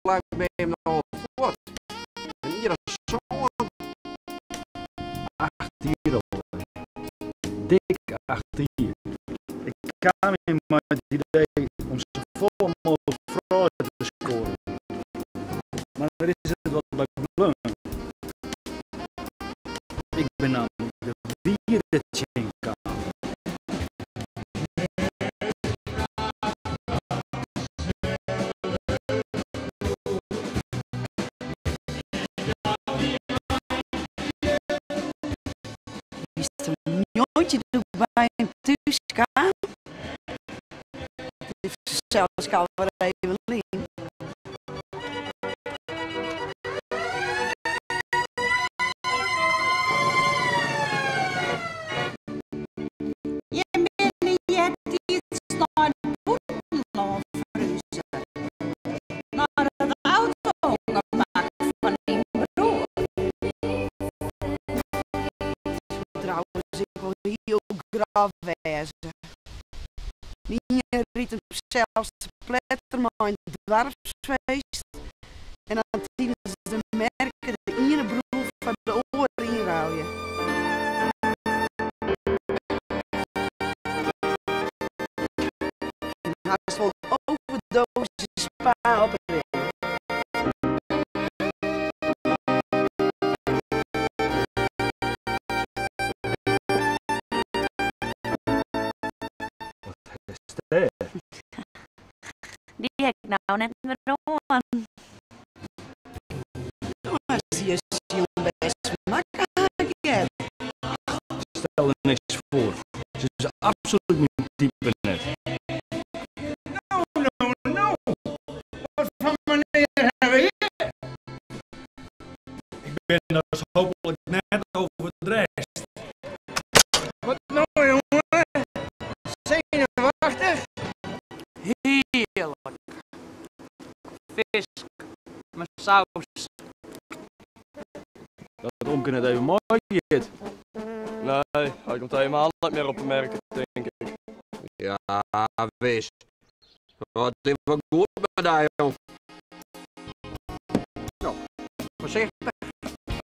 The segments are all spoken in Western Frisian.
lang binne jim no al fuort? In jier as sân? Acht jier alwer. Dik acht jier. Ik kaam hjir mei it idee om safolle mooglik froulju te skoaren, mar dêr is it wat by bleaun. Ik bin nammentlik de wiere tsjinkaam. Wist om 19 doe't ik by him thús kaam? Dat is fansels alwer even lyn. Jim binne eartiids nei it bûtenlân ferhuze, nei dat auto-ûngemak fan dyn broer. Soe trouwens ek wol hiel grof wêze. De ien rydt himsels te pletter mei in doarpsfeest en dan tidens de merke de iene broer foar de oare ynruilje. Kin hast wol in overdosis spa oprinne. Wat hast dêr? Dy ha ik no net mear oan. Do hast dy jûn bêst makke, ha ik heard. Stel der niks foar. Se is absolút myn type net. No, no, no! Wat foar menear hawwe we hjir? Ik bin dus hooplik net overdrest. Wat no, jonge? Senuwachtich? Hearlik. Fisk mei saus. Dat omke net even meigiet. Nee, hy komt helemaal net mear op 'e merke, tink ik. Ja, wis. It is wol goed mei dy, jong. No, foarsichtich.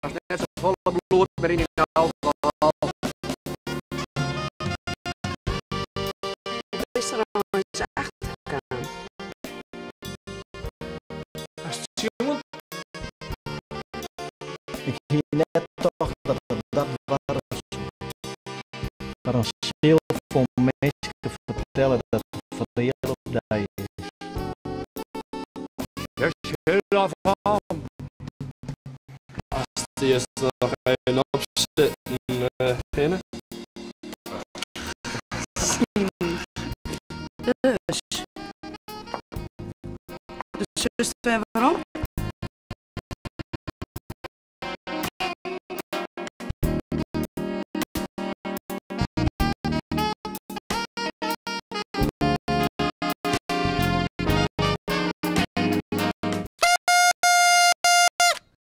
Hast net safolle bloed mear yn dyn alkohol. Hoe bist der eins achter kaam? Hast sjoen? Ik hie net tocht dat it dat barre soe. Mar in seal fol minsken fertelle dat se fereale op dy is. Hast earst noch even opsitten kinne. Dus. Do silst wer.